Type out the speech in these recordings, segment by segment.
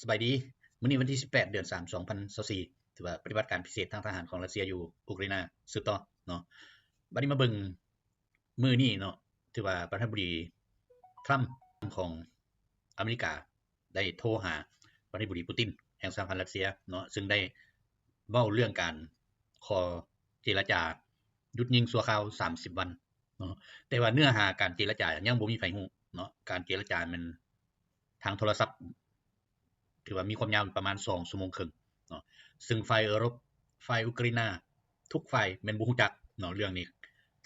ສະບາຍດີ. ມື້ນີ້ວັນທີສິບແປດ ເດືອນສາມ ສອງພັນຊາວສີ່ ຖືວ່າປະຕິບັດການພິເສດທາງທະຫານຂອງຣັດເຊຍຢູ່ອຸກຣາຍນາສືບຕໍ່ເນາະ. ບັດນີ້ມາເບິ່ງມື້ນີ້ເນາະ ຖືວ່າປະທານາທິບໍດີທຣຳຂອງອາເມລິກາ ໄດ້ໂທຫາປະທານາທິບໍດີປູຕິນແຫ່ງສະຫະພັນຣັດເຊຍເນາະ ຊຶ່ງໄດ້ເວົ້າເລື່ອງການຂໍເຈລະຈາຢຸດຍິງຊົ່ວຄາວສາມສິບວັນເນາະ. ແຕ່ວ່າເນື້ອຫາການເຈລະຈາຍັງບໍ່ມີໃຜຮູ້ເນາະ. ການເຈລະຈາແມ່ນທາງໂທລະສັບ ຖືວ່າມີຄວາມຍາວປະມານສອງຊົ່ວໂມງເຄິ່ງເນາະ. ຊຶ່ງຝ່າຍເອີຣົບ ຝ່າຍອຸກຣາຍນາ ທຸກຝ່າຍແມ່ນບໍ່ຮູ້ຈັກເນາະເລື່ອງນີ້.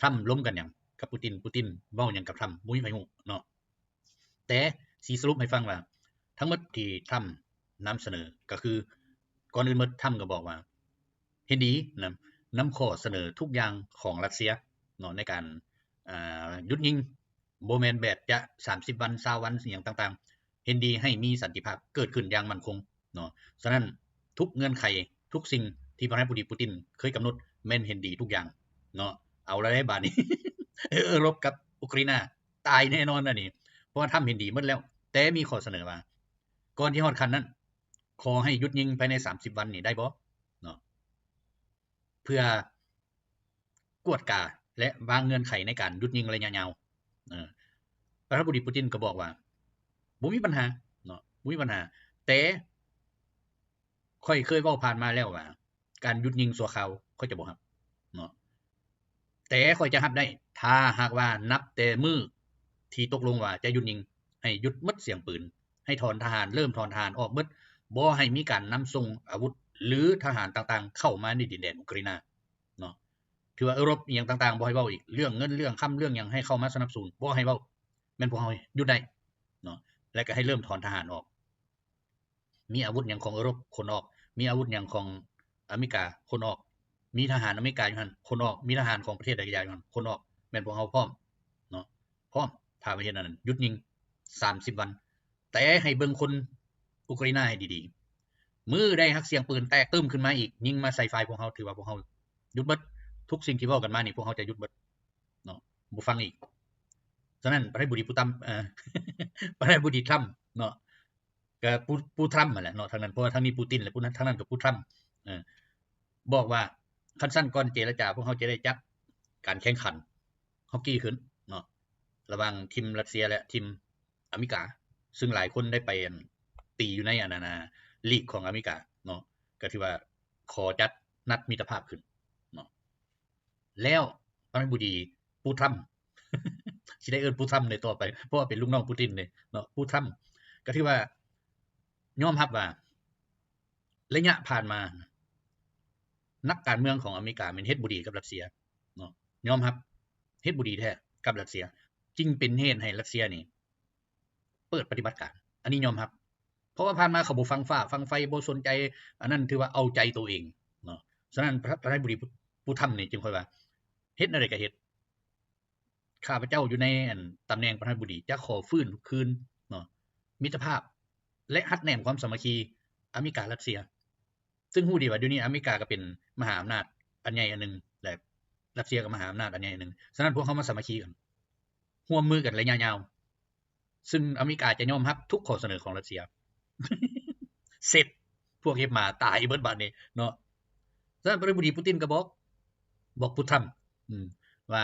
ທຣຳລົມກັນຫຍັງກັບປູຕິນ? ປູຕິນເວົ້າຫຍັງກັບທຣຳ? ບໍ່ມີໃຜຮູ້ເນາະ. ແຕ່ຊິສະຫຼຸບໃຫ້ຟັງວ່າ ທັງໝົດທີ່ທຣຳນຳສະເໜີກໍຄື ກ່ອນອື່ນໝົດ ທຣຳກໍບອກວ່າເຫັນດີນຳ ນຳຂໍ້ສະເໜີທຸກຢ່າງຂອງຣັດເຊຍເນາະ ໃນການ ອ່າ ຢຸດຍິງ ບໍ່ແມ່ນແບບຈະສາມສິບວັນ ຊາວວັນ ອີ່ຫຍັງຕ່າງໆ ເຫັນດີໃຫ້ມີສັນຕິພາບເກີດຂຶ້ນຢ່າງໝັ້ນຄົງເນາະ. ສະນັ້ນ ທຸກເງື່ອນໄຂ ທຸກສິ່ງທີ່ປະທານາທິບໍດີປູຕິນເຄີຍກຳນົດ ແມ່ນເຫັນດີທຸກຢ່າງເນາະ. ເອົາລະເດ້ບາດນີ້ ເອີຣົບກັບອຸກຣາຍນາ ຕາຍແນ່ນອນລະນີ້ ເພາະວ່າທຣຳເຫັນດີໝົດແລ້ວ. ແຕ່ມີຂໍ້ສະເໜີວ່າ ກ່ອນທີ່ຮອດຂັ້ນນັ້ນ ຂໍໃຫ້ຢຸດຍິງພາຍໃນສາມສິບວັນນີ້ໄດ້ບໍ່ເນາະ ເພື່ອກວດກາ ແລະ ວາງເງື່ອນໄຂໃນການຢຸດຍິງໄລຍະຍາວ. ເອີ ປະທານາທິບໍດີປູຕິນກໍບອກວ່າ ບໍ່ມີບັນຫາເນາະ ບໍ່ມີບັນຫາ. ແຕ່ຂ້ອຍເຄີຍເວົ້າຜ່ານມາແລ້ວວ່າ ການຢຸດຍິງຊົ່ວຄາວ ຂ້ອຍຈະບໍ່ຮັບເນາະ ແຕ່ຂ້ອຍຈະຮັບໄດ້ ຖ້າຫາກວ່ານັບແຕ່ມື້ທີ່ຕົກລົງວ່າຈະຢຸດຍິງ ໃຫ້ຢຸດໝົດສຽງປືນ, ໃຫ້ຖອນທະຫານ, ເລີ່ມຖອນທະຫານອອກໝົດ, ບໍ່ໃຫ້ມີການນຳສົ່ງອາວຸດ ຫຼື ທະຫານຕ່າງໆເຂົ້າມາໃນດິນແດນອຸກຣາຍນາເນາະ. ຖືວ່າເອີຣົບອີ່ຫຍັງຕ່າງໆບໍ່ໃຫ້ເວົ້າອີກ, ເລື່ອງເງິນເລື່ອງຄຳເລື່ອງຫຍັງໃຫ້ເຂົ້າມາສະໜັບສະໜູນ ບໍ່ໃຫ້ເວົ້າ, ແມ່ນພວກເຮົາຢຸດໄດ້ເນາະ ແລະ ກໍໃຫ້ເລີ່ມຖອນທະຫານອອກ. ມີອາວຸດຫຍັງຂອງເອີຣົບຂົນອອກ, ມີອາວຸດຫຍັງຂອງອາເມລິກາຂົນອອກ, ມີທະຫານອາເມລິກາຢູ່ຫັ້ນຂົນອອກ, ມີທະຫານຂອງປະເທດໃດກໍຢ່າຢູ່ຫັ້ນຂົນອອກ. ແມ່ນພວກເຮົາພ້ອມເນາະ, ພ້ອມ ຖ້າວ່າເຮັດອັນນັ້ນ ຢຸດຍິງສາມສິບວັນ. ແຕ່ໃຫ້ເບິ່ງຄົນອຸກຣາຍນາໃຫ້ດີໆ, ມື້ໃດຫາກສຽງປືນແຕກຕຶ້ມຂຶ້ນມາອີກ, ຍິງມາໃສ່ຝ່າຍພວກເຮົາ, ຖືວ່າພວກເຮົາຢຸດເບິດ. ທຸກສິ່ງທີ່ເວົ້າກັນມານີ້ ພວກເຮົາຈະຢຸດເບິດເນາະ, ບໍ່ຟັງອີກ. ສະນັ້ນ ປະທານາທິບໍດີປູຕຳ ເອີ ປະທານາທິບໍດີທຣຳເນາະ, ກໍປູ ປູທຣຳຫັ້ນແຫຼະເນາະ ທາງນັ້ນ, ເພາະວ່າທາງນີ້ປູຕິນ ແລະ ທາງນັ້ນກໍປູທຣຳ ເອີ ບອກວ່າ ຄັນຊັ້ນກ່ອນເຈລະຈາ ພວກເຮົາຈະໄດ້ຈັດການແຂ່ງຂັນຮອກກີ້ຂຶ້ນເນາະ ລະຫວ່າງທີມຣັດເຊຍ ແລະ ທີມອາເມລິກາ, ຊຶ່ງຫຼາຍຄົນໄດ້ໄປ ອັນ ຕີຢູ່ໃນ ອັນນັ້ນນະ ລີກຂອງອາເມລິກາເນາະ, ກໍຖືວ່າຂໍຈັດນັດມິດຕະພາບຂຶ້ນເນາະ. ແລ້ວປະທານາທິບໍດີປູທຣຳ ຊິໄດ້ເອີ້ນປູທຣຳໃນຕໍ່ໄປ ເພາະວ່າເປັນລູກນ້ອງປູຕິນເດ້ເນາະ, ປູທຣຳ ກໍຖືວ່າຍອມຮັບວ່າ ໄລຍະຜ່ານມາ ນັກການເມືອງຂອງອາເມລິກາແມ່ນເຮັດບໍ່ດີກັບຣັດເຊຍເນາະ, ຍອມຮັບເຮັດບໍ່ດີແທ້ກັບຣັດເຊຍ, ຈຶ່ງເປັນເຫດໃຫ້ຣັດເຊຍນີ້ ເປີດປະຕິບັດການ, ອັນນີ້ຍອມຮັບ. ເພາະວ່າຜ່ານມາເຂົາບໍ່ຟັງຟ້າຟັງໄຟ, ບໍ່ສົນໃຈ, ອັນນັ້ນຖືວ່າເອົາໃຈໂຕເອງເນາະ. ສະນັ້ນ ປະ ປະທານາທິບໍດີປູທຣຳນີ້ຈຶ່ງຄ່ອຍວ່າ ເຮັດແນວໃດກໍເຮັດ, ຂ້າພະເຈົ້າຢູ່ໃນ ອັນ ຕຳແໜ່ງປະທານາທິບໍດີ ຈະຂໍຟື້ນຄືນເນາະ ມິດຕະພາບ ແລະ ຮັດແໜ້ນຄວາມສາມັກຄີອາເມລິກາ-ຣັດເຊຍ. ຊຶ່ງຮູ້ດີວ່າດຽວນີ້ອາເມລິກາກໍເປັນມະຫາອຳນາດອັນໃຫຍ່ອັນໜຶ່ງ ແລະ ຣັດເຊຍກໍມະຫາອຳນາດອັນໃຫຍ່ອັນໜຶ່ງ. ສະນັ້ນພວກເຮົາມາສາມັກຄີກັນ, ຮ່ວມມືກັນໄລຍະຍາວ, ຊຶ່ງອາເມລິກາຈະຍອມຮັບທຸກຂໍ້ສະເໜີຂອງຣັດເຊຍ. ເສັດ ພວກເຫັບໝາຕາຍເບິດບາດນີ້ເນາະ. ສະນັ້ນປະທານາທິບໍດີປູຕິນກໍບອກ, ບອກປູທຣຳ ອືມ ວ່າ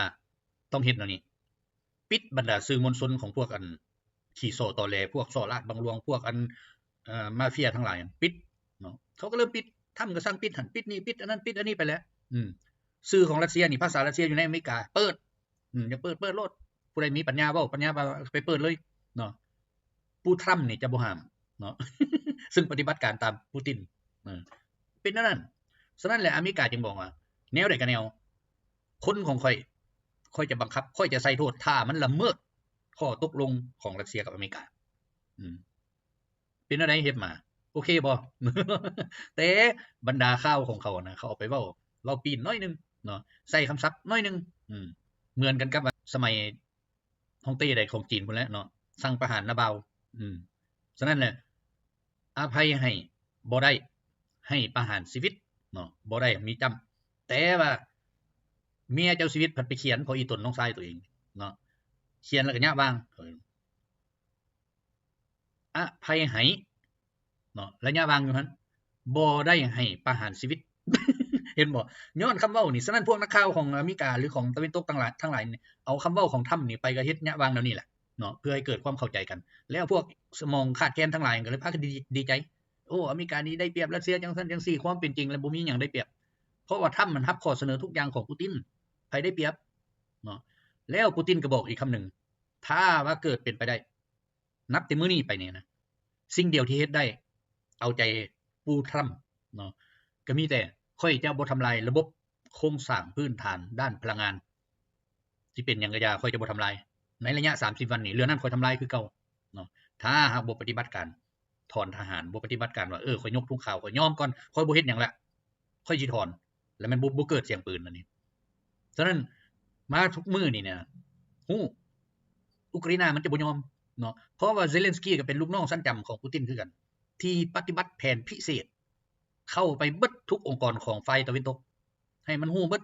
ຕ້ອງເຮັດແນວນີ້. ປິດບັນດາສື່ມວນຊົນຂອງພວກອັນຂີ້ສໍ້ຕໍແຫຼ, ພວກສໍ້ລາດບັງຫຼວງ, ພວກອັນ ເອີ ມາເຟຍທັງຫຼາຍ ປິດເນາະ. ເຂົາກໍເລີ່ມປິດ, ທຣຳກໍສັ່ງປິດຫັ້ນປິດນີ້, ປິດອັນນັ້ນປິດອັນນີ້ໄປແລ້ວ. ອືມ ສື່ຂອງຣັດເຊຍນີ້, ພາສາຣັດເຊຍຢູ່ໃນອາເມລິກາ ເປີດ, ອືມ ຢາກເປີດ, ເປີດໂລດ. ຜູ້ໃດມີປັນຍາເວົ້າ, ປັນຍາວ່າໄປເປີດເລີຍເນາະ. ປູທຣຳນີ້ຈະບໍ່ຫ້າມເນາະ, ຊຶ່ງປະຕິບັດການຕາມປູຕິນ. ເອີ ເປັນແນວນັ້ນ. ສະນັ້ນແຫຼະ ອາເມລິກາຈຶ່ງບອກວ່າ ແນວໃດກໍແນວ, ຄົນຂອງຂ້ອຍ ຂ້ອຍຈະບັງຄັບ, ຂ້ອຍຈະໃສ່ໂທດ ຖ້າມັນລະເມີດຂໍ້ຕົກລົງຂອງຣັດເຊຍກັບອາເມລິກາ. ອືມ ເປັນແນວໃດເຫັບໝາ ໂອເຄບໍ່? ແຕ່ບັນດາຂ່າວຂອງເຂົານະ ເຂົາເອົາໄປເວົ້າ, ເວົ້າປີ້ນໜ້ອຍໜຶ່ງເນາະ, ໃສ່ຄຳສັບໜ້ອຍໜຶ່ງ. ອືມ ເໝືອນກັນກັບວ່າສະໄໝ ຮ່ອງເຕ້ໃດຂອງຈີນພຸ້ນແຫຼະເນາະ, ສັ່ງປະຫານນາບ່າວ. ອືມ ສະນັ້ນແຫຼະ ອະໄພໃຫ້ບໍ່ໄດ້, ໃຫ້ປະຫານຊີວິດເນາະ ບໍ່ໄດ້ມີຈ້ຳ. ແຕ່ວ່າເມຍເຈົ້າຊີວິດພັດໄປຂຽນເພາະອີ່ຕົນນ້ອງຊາຍໂຕເອງເນາະ, ຂຽນແລ້ວກໍຍະວາງ. ເອີ ອະໄພໃຫ້ ເນາະ ໄລຍະຫວ່າງຢູ່ຫັ້ນ ບໍ່ໄດ້ໃຫ້ປະຫານຊີວິດ ເຫັນບໍ່? ຍ້ອນຄຳເວົ້ານີ້. ສະນັ້ນພວກນັກຂ່າວຂອງອາເມລິກາ ຫຼື ຂອງຕາເວັນຕົກຕ່າງຫຼາຍ ທັງຫຼາຍນີ້ ເອົາຄຳເວົ້າຂອງທຳນີ້ໄປກະເຮັດຍະຫວ່າງແນວນີ້ແຫຼະເນາະ ເພື່ອໃຫ້ເກີດຄວາມເຂົ້າໃຈກັນ. ແລ້ວພວກສະໝອງຂາດແຄນທັງຫຼາຍກໍເລີຍພາກັນດີ ດີໃຈ ໂອ້ ອາເມລິການີ້ໄດ້ປຽບຣັດເຊຍ ຈັ່ງຊັ້ນຈັ່ງຊີ້. ຄວາມເປັນຈິງແລ້ວບໍ່ມີຫຍັງໄດ້ປຽບ ເພາະວ່າທຳມັນຮັບຂໍ້ສະເໜີທຸກຢ່າງຂອງປູຕິນ. ໃຜໄດ້ປຽບເນາະ? ແລ້ວປູຕິນກໍບອກອີກຄຳໜຶ່ງ ຖ້າວ່າເກີດເປັນໄປໄດ້ ນັບແຕ່ມື້ນີ້ໄປນີ້ນະ ສິ່ງດຽວທີ່ເຮັດໄດ້ ເອົາໃຈປູທຳເນາະ ກໍມີແຕ່ ຂ້ອຍຈະບໍ່ທຳລາຍລະບົບໂຄງສ້າງພື້ນຖານດ້ານພະລັງງານ. ຊິເປັນຫຍັງກໍຢ່າ ຂ້ອຍຈະບໍ່ທຳລາຍ. ໃນໄລຍະສາມສິບວັນນີ້ ເລື່ອງນັ້ນຂ້ອຍທຳລາຍຄືເກົ່າເນາະ. ຖ້າຫາກບໍ່ປະຕິບັດການ ຖອນທະຫານ ບໍ່ປະຕິບັດການວ່າ ເອີ ຂ້ອຍຍົກທຸງຂາວ ຂ້ອຍຍອມກ່ອນ ຂ້ອຍບໍ່ເຮັດຫຍັງລະ ຂ້ອຍຊິຖອນ ແລ້ວແມ່ນບໍ່ ບໍ່ເກີດສຽງປືນອັນນີ້. ສະນັ້ນມາທຸກມື້ນີ້ນະ ຮູ້ ອຸກຣາຍນາມັນຈະບໍ່ຍອມເນາະ ເພາະວ່າເຊເລັນສກີກໍເປັນລູກນ້ອງຊັ້ນຈຳຂອງປູຕິນຄືກັນ ທີ່ປະຕິບັດແຜນພິເສດ ເຂົ້າໄປເບິດທຸກອົງກອນຂອງຝ່າຍຕາເວັນຕົກ ໃຫ້ມັນຮູ້ເບິດ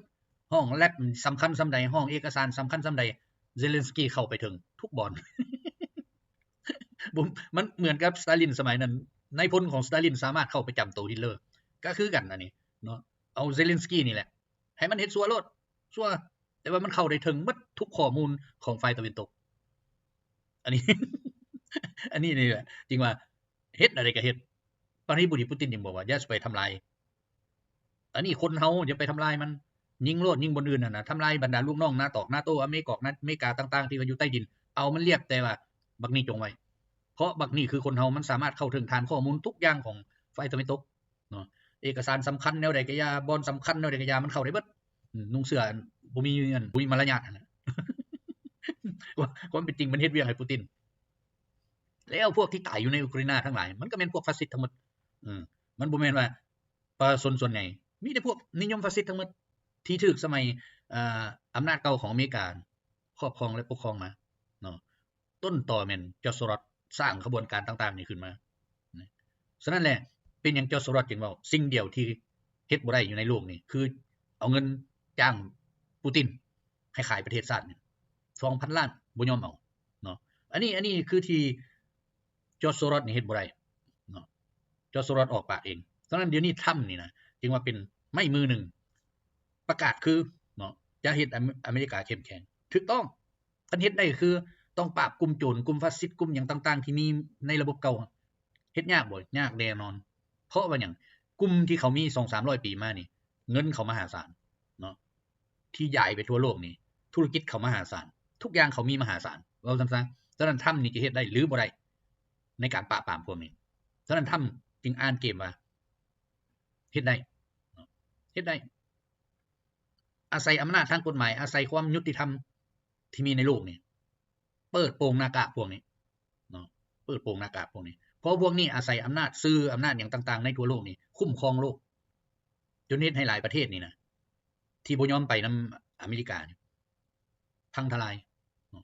ຫ້ອງແລັບສຳຄັນສ່ຳໃດ ຫ້ອງເອກະສານສຳຄັນສ່ຳໃດ ເຊເລັນສກີເຂົ້າໄປເຖິງທຸກບ່ອນ. ບໍ່ ມັນເໝືອນກັບສະຕາລິນສະໄໝນັ້ນ ນາຍພົນຂອງສະຕາລິນສາມາດເຂົ້າໄປຈຳໂຕຮິດເລີ ກໍຄືກັນອັນນີ້ເນາະ. ເອົາເຊເລັນສກີນີ້ແຫຼະ ໃຫ້ມັນເຮັດຊົ່ວໂລດ ຊົ່ວ ແຕ່ວ່າມັນເຂົ້າໄດ້ເຖິງເບິດທຸກຂໍ້ມູນຂອງຝ່າຍຕາເວັນຕົກ. ອັນນີ້ ອັນນີ້ນີ້ແຫຼະຈຶ່ງວ່າ ເຮັດແນວໃດກໍເຮັດ. ປະທານາທິບໍດີປູຕິນຍັງບອກວ່າ ຢ່າໄປທຳລາຍ ອັນນີ້ຄົນເຮົາ ຢ່າໄປທຳລາຍມັນ ຍິງໂລດ ຍິງບ່ອນອື່ນຫັ້ນນະ ທຳລາຍບັນດາລູກນ້ອງນາຕອກ ນາໂຕ ອາເມກອກ ນາ ອາເມລິກາຕ່າງໆ ທີ່ວ່າຢູ່ໃຕ້ດິນ ເອົາມັນລຽບ ແຕ່ວ່າບັກນີ້ຈົ່ງໄວ້ ເພາະບັກນີ້ຄືຄົນເຮົາ ມັນສາມາດເຂົ້າເຖິງຖານຂໍ້ມູນທຸກຢ່າງຂອງຝ່າຍຕາເວັນຕົກເນາະ. ເອກະສານສຳຄັນແນວໃດກໍຢ່າ ບ່ອນສຳຄັນແນວໃດກໍຢ່າ ມັນເຂົ້າໄດ້ເບິດ. ອືມ ນຸ່ງເສື້ອອັນບໍ່ມີອັນ ບໍ່ມີມາລະຍາດຫັ້ນນະ. ຄວາມ ຄວາມເປັນຈິງມັນເຮັດວຽກໃຫ້ປູຕິນ. ແລ້ວພວກທີ່ຕາຍຢູ່ໃນອຸກຣາຍນາທັງຫຼາຍ ມັນກໍແມ່ນພວກຟາຊິດທັງໝົດ. ເອີ ມັນບໍ່ແມ່ນວ່າປະຊາຊົນສ່ວນໃຫຍ່ ມີແຕ່ພວກນິຍົມຟາຊິດທັງໝົດ ທີ່ຖືກສະໄໝ ເອີ ອຳນາດເກົ່າຂອງອາເມລິກາຄອບຄອງ ແລະ ປົກຄອງມາເນາະ. ຕົ້ນຕໍແມ່ນຈອດໂຊຣອດ ສ້າງຂະບວນການຕ່າງໆນີ້ຂຶ້ນມາ. ສະນັ້ນແຫຼະ ເປັນຫຍັງຈອດໂຊຣອດຈຶ່ງເວົ້າ ສິ່ງດຽວທີ່ເຮັດບໍ່ໄດ້ຢູ່ໃນໂລກນີ້ ຄືເອົາເງິນຈ້າງປູຕິນໃຫ້ຂາຍປະເທດຊາດນີ້ ສອງພັນລ້ານ ບໍ່ຍອມເອົາເນາະ. ອັນນີ້ ອັນນີ້ຄືທີ່ຈອດໂຊຣອດນີ້ເຮັດບໍ່ໄດ້ເນາະ ຈອດໂຊຣອດອອກປາກເອງ. ສະນັ້ນດຽວນີ້ທຳນີ້ນະ ຈຶ່ງວ່າເປັນໄມ້ມືໜຶ່ງ ປະກາດຄືເນາະ ຈະເຮັດອາເມ ອາເມລິກາເຂັ້ມແຂງ ຖືກຕ້ອງ. ຄັນເຮັດໄດ້ຄືຕ້ອງປາບກຸ່ມໂຈນ ກຸ່ມຟາຊິດ ກຸ່ມຫຍັງຕ່າງໆ ທີ່ມີໃນລະບົບເກົ່າ. ເຮັດຍາກບໍ່? ຍາກແນ່ນອນ. ເພາະວ່າຫຍັງ? ກຸ່ມທີ່ເຂົາມີສອງສາມຮ້ອຍປີມານີ້ ເງິນເຂົາມະຫາສານເນາະ ທີ່ຢາຍໄປທົ່ວໂລກນີ້ ທຸລະກິດເຂົາມະຫາສານ ທຸກຢ່າງເຂົາມີມະຫາສານ ເວົ້າຊັ້ນຊະ. ສະນັ້ນທຳນີ້ຈະເຮັດໄດ້ຫຼືບໍ່ໄດ້ໃນການປາບປາມພວກນີ້? ສະນັ້ນທຳຈຶ່ງອ່ານເກມວ່າ ເຮັດໄດ້ເນາະ ເຮັດໄດ້. ອາໄສອຳນາດທາງກົດໝາຍ ອາໄສຄວາມຍຸຕິທຳທີ່ມີໃນໂລກນີ້ ເປີດໂປງໜ້າກາກພວກນີ້ເນາະ ເປີດໂປງໜ້າກາກພວກນີ້. ເພາະພວກນີ້ອາໄສອຳນາດສື່ ອຳນາດຫຍັງຕ່າງໆໃນທົ່ວໂລກນີ້ ຄຸ້ມຄອງໂລກ ຈົນເຮັດໃຫ້ຫຼາຍປະເທດນີ້ນະ ທີ່ບໍ່ຍອມໄປນຳອາເມລິການີ້ ພັງທະລາຍເນາະ.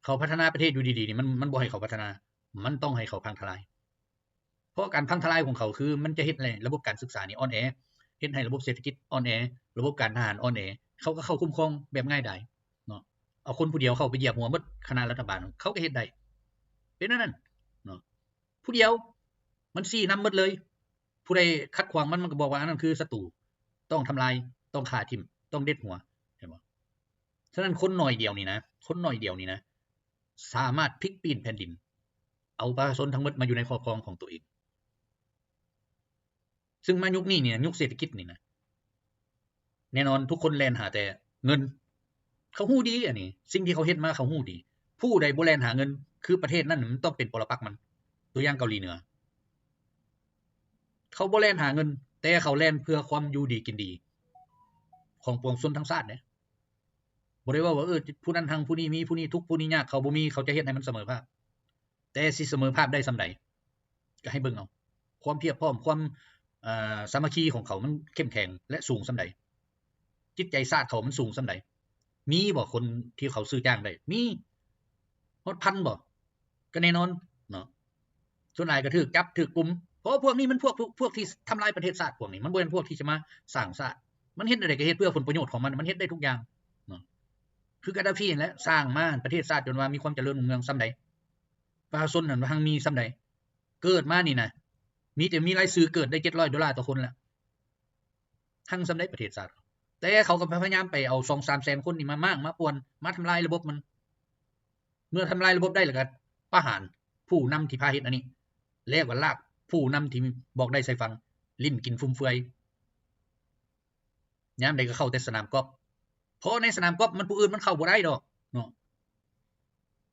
ເຂົາພັດທະນາປະເທດຢູ່ດີໆນີ້ ມັນ ມັນບໍ່ໃຫ້ເຂົາພັດທະນາ ມັນຕ້ອງໃຫ້ເຂົາພັງທະລາຍ. ເພາະການພັງທະລາຍຂອງເຂົາ ຄືມັນຈະເຮັດໃຫ້ລະບົບການສຶກສານີ້ອ່ອນແອ, ເຮັດໃຫ້ລະບົບເສດຖະກິດອ່ອນແອ, ລະບົບການທະຫານອ່ອນແອ, ເຂົາກໍເຂົ້າຄຸ້ມຄອງແບບງ່າຍດາຍເນາະ. ເອົາຄົນຜູ້ດຽວເຂົ້າໄປຢຽບຫົວໝົດຄະນະລັດຖະບານ ເຂົາກໍເຮັດໄດ້ ເປັນແນວນັ້ນເນາະ. ຜູ້ດຽວ ມັນຊີ້ນຳໝົດເລີຍ. ຜູ້ໃດຂັດຂວາງມັນ ມັນກໍບອກວ່າອັນນັ້ນຄືສັດຕູ ຕ້ອງທຳລາຍ ຕ້ອງຂ້າຖິ້ມ ຕ້ອງເດັດຫົວ ເຫັນບໍ່? ສະນັ້ນຄົນໜ້ອຍດຽວນີ້ນະ ຄົນໜ້ອຍດຽວນີ້ນະ ສາມາດພິກປີ້ນແຜ່ນດິນ ເອົາປະຊາຊົນທັງໝົດມາຢູ່ໃນຄອບຄອງຂອງຕົວເອງ. ຊຶ່ງມາຍຸກນີ້ນີ້ນະ ຍຸກເສດຖະກິດນີ້ນະ ແນ່ນອນທຸກຄົນແລ່ນຫາແຕ່ເງິນ. ເຂົາຮູ້ດີອັນນີ້ ສິ່ງທີ່ເຂົາເຮັດມາເຂົາຮູ້ດີ. ຜູ້ໃດບໍ່ແລ່ນຫາເງິນ ຄືປະເທດນັ້ນມັນຕ້ອງເປັນປໍລະປັກມັນ. ຕົວຢ່າງເກົາຫຼີເໜືອ ເຂົາບໍ່ແລ່ນຫາເງິນ ແຕ່ເຂົາແລ່ນເພື່ອຄວາມຢູ່ດີກິນດີຂອງປວງຊົນທັງຊາດເດ້. ບໍ່ໄດ້ເວົ້າວ່າ ເອີ ຜູ້ນັ້ນຮັ່ງ ຜູ້ນີ້ມີ ຜູ້ນີ້ທຸກ ຜູ້ນີ້ຍາກ. ເຂົາບໍ່ມີ ເຂົາຈະເຮັດໃຫ້ມັນສະເໝີພາບ. ແຕ່ຊິສະເໝີພາບໄດ້ສ່ຳໃດ ກໍໃຫ້ເບິ່ງເອົາ ຄວາມພຽບພ້ອມ ຄວາມ ເອີ ສາມັກຄີຂອງເຂົາມັນເຂັ້ມແຂງ ແລະ ສູງສ່ຳໃດ, ຈິດໃຈຊາດເຂົາມັນສູງສ່ຳໃດ. ມີບໍ່ຄົນທີ່ເຂົາຊື້ຈ້າງໄດ້? ມີ. ຮອດພັນບໍ່? ກໍແນ່ນອນເນາະ. ສ່ວນຫຼາຍກໍຖືກຈັບ ຖືກກຸມ ເພາະວ່າພວກນີ້ມັນພວກ ພວກ ພວກທີ່ທຳລາຍປະເທດຊາດ. ພວກນີ້ມັນບໍ່ແມ່ນພວກທີ່ຈະມາສ້າງຊາດ. ມັນເຮັດແນວໃດກໍເຮັດເພື່ອຜົນປະໂຫຍດຂອງມັນ. ມັນເຮັດໄດ້ທຸກຢ່າງເນາະ. ຄືກາດາຟີຫັ້ນແຫຼະ ສ້າງມາປະເທດຊາດຈົນວ່າມີຄວາມຈະເລີນຮຸ່ງເຮືອງສ່ຳໃດ. ປະຊາຊົນຫັ້ນວ່າຮັ່ງມີສ່ຳໃດ? ເກີດມານີ້ນະ ມີແຕ່ມີລາຍຊື່ເກີດໄດ້ເຈັດຮ້ອຍໂດລາຕໍ່ຄົນແຫຼະ ຮັ່ງສ່ຳໃດປະເທດຊາດ. ແຕ່ເຂົາກໍພະຍາຍາມໄປເອົາສອງສາມແສນຄົນນີ້ມາມ້າງມາປ່ວນ ມາທຳລາຍລະບົບມັນ. ເມື່ອທຳລາຍລະບົບໄດ້ແລ້ວກໍປະຫານຜູ້ນຳທີ່ພາເຮັດອັນນີ້ ແລ້ວກໍລາກຜູ້ນຳທີ່ບອກໄດ້ໃສ່ຟັງ ຫຼິ້ນກິນຟຸມເຟືອຍ. ຍາມໃດກໍເຂົ້າແຕ່ສະໜາມກອບ ເພາະໃນສະໜາມກອບມັນຜູ້ອື່ນມັນເຂົ້າບໍ່ໄດ້ດອກເນາະ.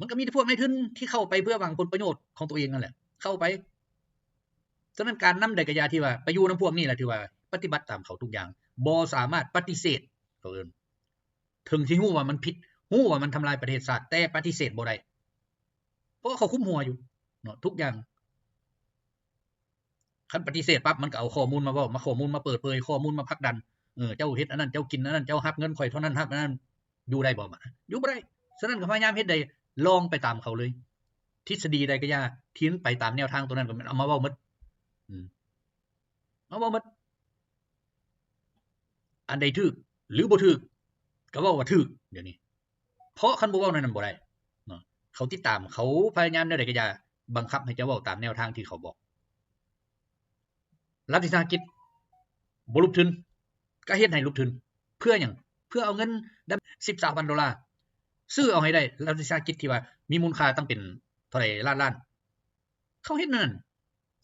ມັນກໍມີແຕ່ພວກນາຍທຶນທີ່ເຂົ້າໄປເພື່ອຫວັງຜົນປະໂຫຍດຂອງຕົວເອງນັ້ນແຫຼະ ເຂົ້າໄປ. ສະນັ້ນການນຳໃດກໍຢ່າທີ່ວ່າໄປຢູ່ນຳພວກນີ້ແຫຼະ ຖືວ່າປະຕິບັດຕາມເຂົາທຸກຢ່າງ ບໍ່ສາມາດປະຕິເສດ ເຂົາເອີ້ນ ເຖິງທີ່ຮູ້ວ່າມັນຜິດ ຮູ້ວ່າມັນທຳລາຍປະເທດຊາດ ແຕ່ປະຕິເສດບໍ່ໄດ້ ເພາະວ່າເຂົາຄຸມຫົວຢູ່ເນາະ ທຸກຢ່າງ. ຄັນປະຕິເສດປັບ ມັນກໍເອົາຂໍ້ມູນມາເວົ້າ ມາຂໍ້ມູນມາເປີດເຜີຍ ຂໍ້ມູນມາຜັກດັນ ເອີ ເຈົ້າເຮັດອັນນັ້ນ ເຈົ້າກິນອັນນັ້ນ ເຈົ້າຮັບເງິນຂ້ອຍເທົ່ານັ້ນ ຮັບອັນນັ້ນ ຢູ່ໄດ້ບໍ່? ຢູ່ບໍ່ໄດ້. ສະນັ້ນກໍພະຍາຍາມເຮັດໃດລອງໄປຕາມເຂົາເລີຍ ທິດສະດີໃດກໍຢ່າ ທີ່ມັນໄປຕາມແນວທາງຕົວນັ້ນກໍແມ່ນເອົາມາເວົ້າໝົດ ອືມ ເອົາເວົ້າໝົດ ອັນໃດຖືກ ຫຼື ບໍ່ຖືກ ກໍເວົ້າວ່າຖືກ ດຽວນີ້ ເພາະຄັນບໍ່ເວົ້າແນວນັ້ນບໍ່ໄດ້ເນາະ ເຂົາຕິດຕາມ ເຂົາພະຍາຍາມແນວໃດກໍຢ່າ ບັງຄັບໃຫ້ເຈົ້າເວົ້າຕາມແນວທາງທີ່ເຂົາບອກ. ລັດວິສາຫະກິດບໍ່ລົງທຶນ ກໍເຮັດໃຫ້ລົງທຶນ ເພື່ອຫຍັງ? ເພື່ອເອົາເງິນ ສິບ ຊາວພັນໂດລາ ຊື້ເອົາໃຫ້ໄດ້ ລັດວິສາຫະກິດທີ່ວ່າມີມູນຄ່າຕັ້ງເປັນເທົ່າໃດລ້ານລ້ານ ເຂົາເຮັດແນວນັ້ນ.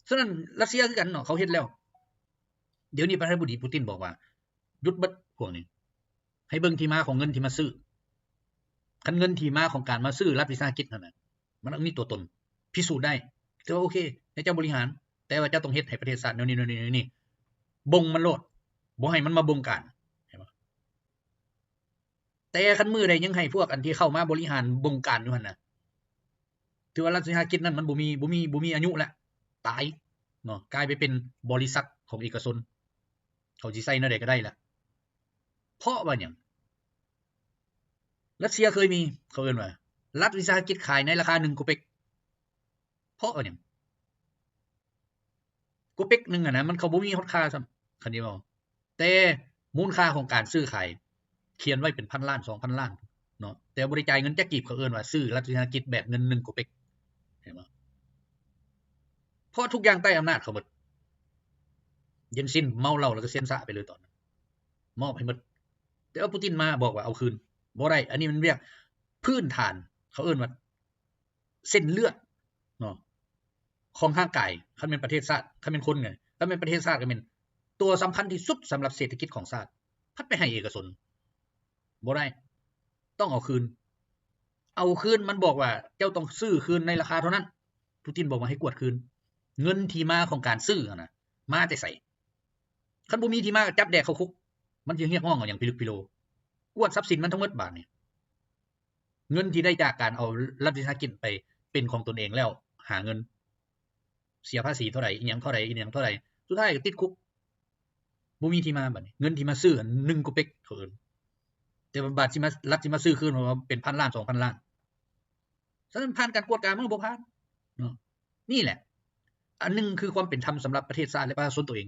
ສະນັ້ນຣັດເຊຍຄືກັນເນາະ ເຂົາເຮັດແລ້ວ. ດຽວນີ້ປະທານາທິບໍດີປູຕິນບອກວ່າ ຢຸດເບິດພວກນີ້ ໃຫ້ເບິ່ງທີ່ມາຂອງເງິນທີ່ມາຊື້. ຄັນເງິນທີ່ມາຂອງການມາຊື້ລັດວິສາຫະກິດຫັ້ນນະ ມັນຕ້ອງມີຕົວຕົນ ພິສູດໄດ້ ແຕ່ວ່າໂອເຄ ໃຫ້ເຈົ້າບໍລິຫານ ແຕ່ວ່າເຈົ້າຕ້ອງເຮັດໃຫ້ປະເທດຊາດແນວນີ້ໆໆ ບົງມັນໂລດ ບໍ່ໃຫ້ມັນມາບົງການ ເຫັນບໍ່? ແຕ່ຄັນມື້ໃດຍັງໃຫ້ພວກອັນທີ່ເຂົ້າມາບໍລິຫານບົງການຢູ່ຫັ້ນນະ ຖືວ່າລັດວິສາຫະກິດນັ້ນມັນບໍ່ມີ ບໍ່ມີ ບໍ່ມີອາຍຸລະ ຕາຍເນາະ ກາຍໄປເປັນບໍລິສັດຂອງເອກະຊົນ ເຂົາຊິໃສ່ແນວໃດກໍໄດ້ລະ. ເພາະວ່າຫຍັງ? ຣັດເຊຍເຄີຍມີ ເຂົາເອີ້ນວ່າ ລັດວິສາຫະກິດຂາຍໃນລາຄາໜຶ່ງໂກເປັກ. ເພາະວ່າຫຍັງ? ໂກເປັກໜຶ່ງຫັ້ນນະ ມັນກໍບໍ່ມີຮອດຄ່າຊ້ຳ ຄັນຊິເວົ້າ ແຕ່ມູນຄ່າຂອງການຊື້ຂາຍຂຽນໄວ້ເປັນພັນລ້ານ ສອງພັນລ້ານເນາະ ແຕ່ບໍ່ໄດ້ຈ່າຍເງິນຈັກກີບ. ເຂົາເອີ້ນວ່າຊື້ລັດວິສາຫະກິດແບບເງິນໜຶ່ງໂກເປັກ ເຫັນບໍ່? ເພາະທຸກຢ່າງໃຕ້ອຳນາດເຂົາໝົດ. ເຢນຊິນເມົາເຫຼົ້າແລ້ວກໍເຊັນຊະໄປເລີຍຕອນນັ້ນ ມອບໃຫ້ໝົດ. ແຕ່ວ່າປູຕິນມາບອກວ່າເອົາຄືນ ບໍ່ໄດ້. ອັນນີ້ມັນວຽກພື້ນຖານ ເຂົາເອີ້ນວ່າ ເສັ້ນເລືອດເນາະ ຂອງຮ່າງກາຍ. ຄັນແມ່ນປະເທດຊາດ ຄັນແມ່ນຄົນໄງ ຄັນແມ່ນປະເທດຊາດກໍແມ່ນຕົວສຳຄັນທີ່ສຸດສຳລັບເສດຖະກິດຂອງຊາດ ພັດໄປໃຫ້ເອກະຊົນ ບໍ່ໄດ້ ຕ້ອງເອົາຄືນ. ເອົາຄືນ ມັນບອກວ່າເຈົ້າຕ້ອງຊື້ຄືນໃນລາຄາເທົ່ານັ້ນ. ປູຕິນບອກວ່າໃຫ້ກວດຄືນ ເງິນທີ່ມາຂອງການຊື້ຫັ້ນນະ ມາແຕ່ໃສ? ຄັນບໍ່ມີທີ່ມາກໍຈັບແດກເຂົ້າຄຸກ. ມັນຊິຮຽກຮ້ອງເອົາຫຍັງພິລຶກພິໂລ? ກວດຊັບສິນມັນທັງໝົດບາດນີ້. ເງິນທີ່ໄດ້ຈາກການເອົາລັດວິສາຫະກິດໄປເປັນຂອງຕົນເອງແລ້ວຫາເງິນ ເສຍພາສີເທົ່າໃດ ອີຫຍັງເທົ່າໃດ ອີຫຍັງເທົ່າໃດ ສຸດທ້າຍກໍຕິດຄຸກ ບໍ່ມີທີ່ມາ. ບາດນີ້ເງິນທີ່ມາຊື້ຫັ້ນໜຶ່ງໂກເປັກ ເຂົາເອີ້ນ ແຕ່ວ່າບາດຊິມາ ລັດຊິມາຊື້ຄືນວ່າເປັນພັນລ້ານ ສອງພັນລ້ານ. ສະນັ້ນຜ່ານການກວດກາມັນບໍ່ຜ່ານເນາະ. ນີ້ແຫຼະ ອັນໜຶ່ງຄືຄວາມເປັນທຳສຳລັບປະເທດຊາດ ແລະ ປະຊາຊົນຕົວເອງ.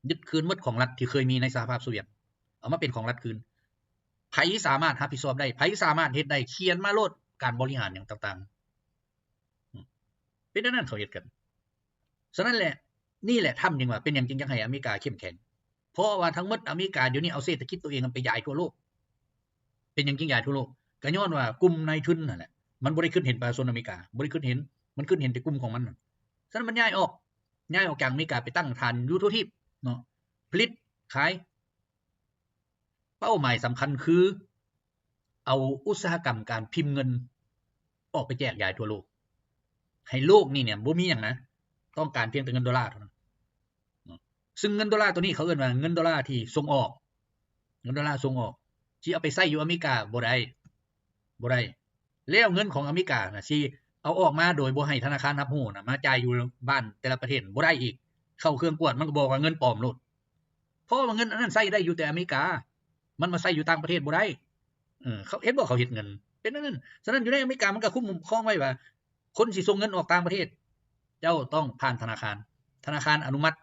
ຍຶດຄືນໝົດຂອງລັດທີ່ເຄີຍມີໃນສະຫະພາບໂຊວຽດ ເອົາມາເປັນຂອງລັດຄືນ. ໃຜສາມາດຮັບຜິດຊອບໄດ້ ໃຜສາມາດເຮັດໄດ້ ຂຽນມາໂລດ ການບໍລິຫານຫຍັງຕ່າງໆ ເປັນແນວນັ້ນເຂົາເຮັດກັນ. ສະນັ້ນແຫຼະ ນີ້ແຫຼະ ທຳຈຶ່ງວ່າເປັນຫຍັງຈຶ່ງຢາກໃຫ້ອາເມລິກາເຂັ້ມແຂງ ເພາະວ່າທັງໝົດອາເມລິກາດຽວນີ້ເອົາເສດຖະກິດຕົວເອງໄປຢາຍທົ່ວໂລກ. ເປັນຫຍັງຈຶ່ງຢາຍທົ່ວໂລກ? ກໍຍ້ອນວ່າກຸ່ມນາຍທຶນຫັ້ນແຫຼະ ມັນບໍ່ໄດ້ຄິດເຫັນປະຊາຊົນອາເມລິກາ ບໍ່ໄດ້ຄິດເຫັນ ມັນຄິດເຫັນແຕ່ກຸ່ມຂອງມັນ. ສະນັ້ນມັນຍ້າຍອອກ ຍ້າຍອອກຈາກອາເມລິກາໄປຕັ້ງຖານຢູ່ທົ່ວທີບເນາະ ຜະລິດຂາຍ. ເປົ້າໝາຍສຳຄັນຄືເອົາອຸດສາຫະກຳການພິມເງິນອອກໄປແຈກຢາຍທົ່ວໂລກ ໃຫ້ໂລກນີ້ເນຍບໍ່ມີຫຍັງນະ ຕ້ອງການພຽງແຕ່ເງິນໂດລາເທົ່ານັ້ນເນາະ. ຊຶ່ງເງິນໂດລາໂຕນີ້ເຂົາເອີ້ນວ່າເງິນໂດລາທີ່ສົ່ງອອກ ເງິນໂດລາສົ່ງອອກ ຊິເອົາໄປໃຊ້ຢູ່ອາເມລິກາບໍ່ໄດ້ ບໍ່ໄດ້. ແລ້ວເງິນຂອງອາເມລິການະ ຊິເອົາອອກມາໂດຍບໍ່ໃຫ້ທະນາຄານຮັບຮູ້ນະ ມາຈ່າຍຢູ່ບ້ານແຕ່ລະປະເທດບໍ່ໄດ້ອີກ. ເຂົ້າເຄື່ອງກວດມັນກໍບອກວ່າເງິນປອມໂລດ ເພາະວ່າເງິນອັນນັ້ນໃຊ້ໄດ້ຢູ່ແຕ່ອາເມລິກາ ມັນມາໃຊ້ຢູ່ຕ່າງປະເທດບໍ່ໄດ້. ເອີ ເຂົາເຫັນບໍ່ ເຂົາເຮັດເງິນເປັນອັນນັ້ນ. ສະນັ້ນຢູ່ໃນອາເມລິກາມັນກໍຄຸ້ມຄອງໄວ້ວ່າ ຄົນຊິສົ່ງເງິນອອກຕ່າງປະເທດ ເຈົ້າຕ້ອງຜ່ານທະນາຄານ ທະນາຄານອະນຸມັດ